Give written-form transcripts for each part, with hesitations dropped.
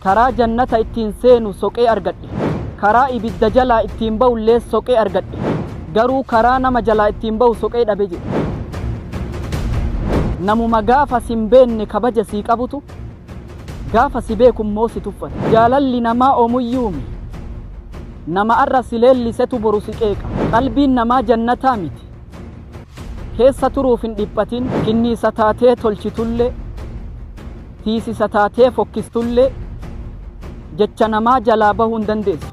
Karaa jannata ittiin seenu soqee argadhe. Karaa ibidda jalaa ittiin ba'ullee soqee argadhe. Garuu karaa nama jalaa ittiin ba'u soqee dhabe jedhe. Namuma gaafa sin beenne kabaja sii qabutu gaafa si beeku immoo si tuffata. Jaalalli namaa omuyyuumi. Nama arra si leellisetu boru si qeeqa. Qalbiin namaa jannataa miti. Keessa turuuf hin dhiphatin. Kinniisa taatee tolchitullee, tiisisa taatee fokkistullee jecha namaa jalaa bahuu hin dandeessu.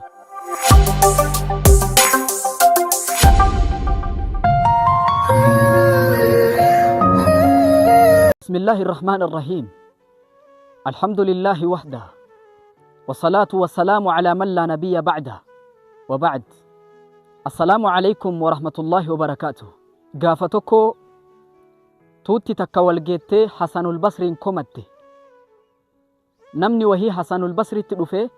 بسم الله الرحمن الرحيم الحمد لله وحده والصلاة والسلام على من لا نبي بعده وبعد السلام عليكم ورحمة الله وبركاته gaafa tokko tuutti takka wal geettee Hasanul Basriin komatte. Namni wahii Hasanul Basritti dhufee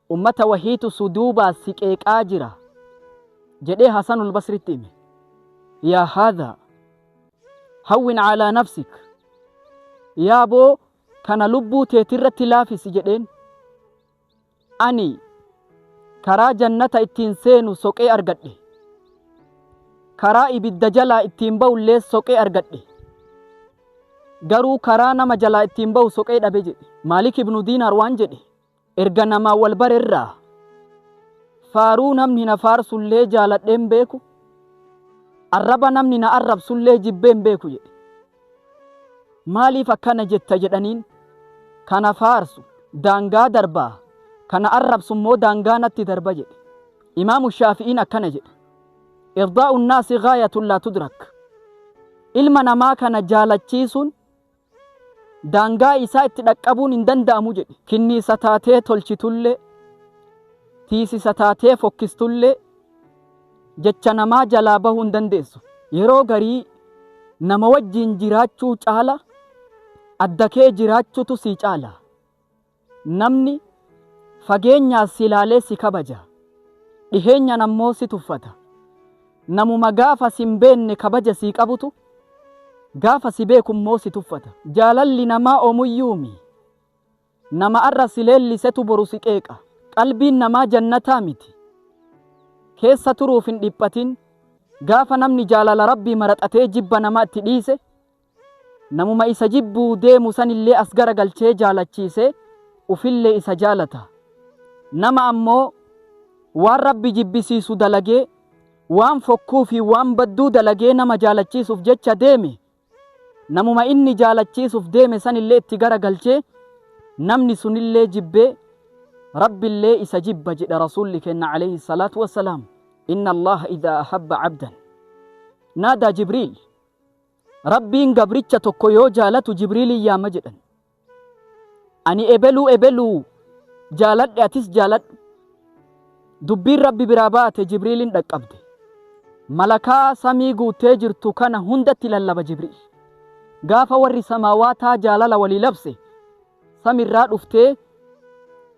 ummata wahiitu suduubaa si qeeqaa jira jedhee Hasanul Basritti hime. Yaa haadha hawwin alaa nafsik, yaa boo kana lubbuu teetirratti laafisi jedheen. Ani karaa jannata ittiin seenu soqee argadhe. Karaa ibidda jalaa ittiin ba'ullee soqee argadhe. Garuu karaa nama jalaa ittiin ba'u soqee dhabe jedhe. Maalik ibnu Diinaar waan jedhe, erga namaa wal barerraa faaruu namni na faarsullee jaaladheen beeku, arraba namni na arrabsullee jibbeen beeku jedhe. Maaliif akkana jetta jedhaniin, kana faarsu daangaa darbaa, kana arrabsu immoo daangaa natti darba jedhe. Imaamu Shaafi'iin akkana jedhe, Irdaa'u nnaasi gaayatun laa tudrak. Ilma namaa kana jaalachiisuun daangaa isaa itti dhaqqabuun hin danda'amu jedhe. Kinniisa taatee tolchitullee, tiisisa taatee fokkistullee jecha namaa jalaa bahuu hin dandeessu. Yeroo garii nama wajjiin jiraachuu caala adda kee jiraachutu sii caala. Namni fageenyaa si laalee si kabaja. Dhiheenyaan ammoo si tuffata. Namuma gaafa sin beenne kabaja sii qabutu gaafa si beeku immoo si tuffata. Jaalalli namaa omuyyuumi. Nama arra si leellisetu boru si qeeqa. Qalbiin namaa jannataa miti. Keessa turuuf hin dhiphatin. Gaafa namni jaalala Rabbii maraxatee jibba namaa itti dhiise, namuma isa jibbuu deemu sanillee as garagalchee jaalachiisee ufillee isa jaalata. Nama ammoo waan Rabbi jibbisiisu dalagee, waan fokkuu fi waan badduu dalagee nama jaalachiisuuf jecha deeme, Namuma inni jaalachiisuuf deeme sanillee itti gara galchee namni sunillee jibbee Rabbillee isa jibba jedha Rasuulli keenna alayhi salaatu wassalaam. Inna Allaaha idhaa ahabba abdan naadaa Jibriil. Rabbiin gabricha tokko yoo jaalatu Jibriilin yaama jedhan. Ani ebeluu ebeluu jaaladhe atis jaaladhu. Dubbiin Rabbi biraa baate Jibriilin dhaqqabde. Malakaa samii guuttee jirtu kana hundatti lallaba Jibriil. Gaafa warri samaawaataa jaalala walii labse samirraa dhuftee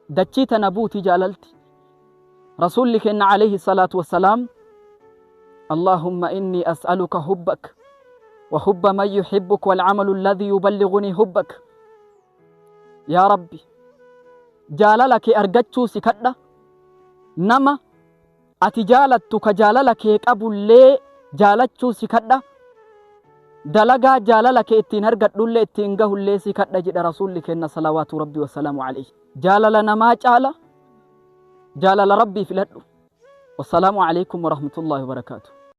dachii tana buuti jaalalti. Rasuulli keenna alayhi salaatu wassalaam Allahumma inni as'aluka hubbak wa hubba man yuhibbuk wal amalu alladhi yuballighuni hubbak. Yaa Rabbi, jaalala kee argachuu si kadha, nama ati jaalattu ka jaalala kee qabullee jaalachuu si kadha, dalagaa jaalala kee ittiin argadhullee ittiin gahullee si kadha jedha Rasuulli keenna salawaatu Rabbi wassalaamu alayhi. Jaalala namaa caala jaalala Rabbii filadhu. Wassalaamu alaikum warahmatullahi wabarakaatuh.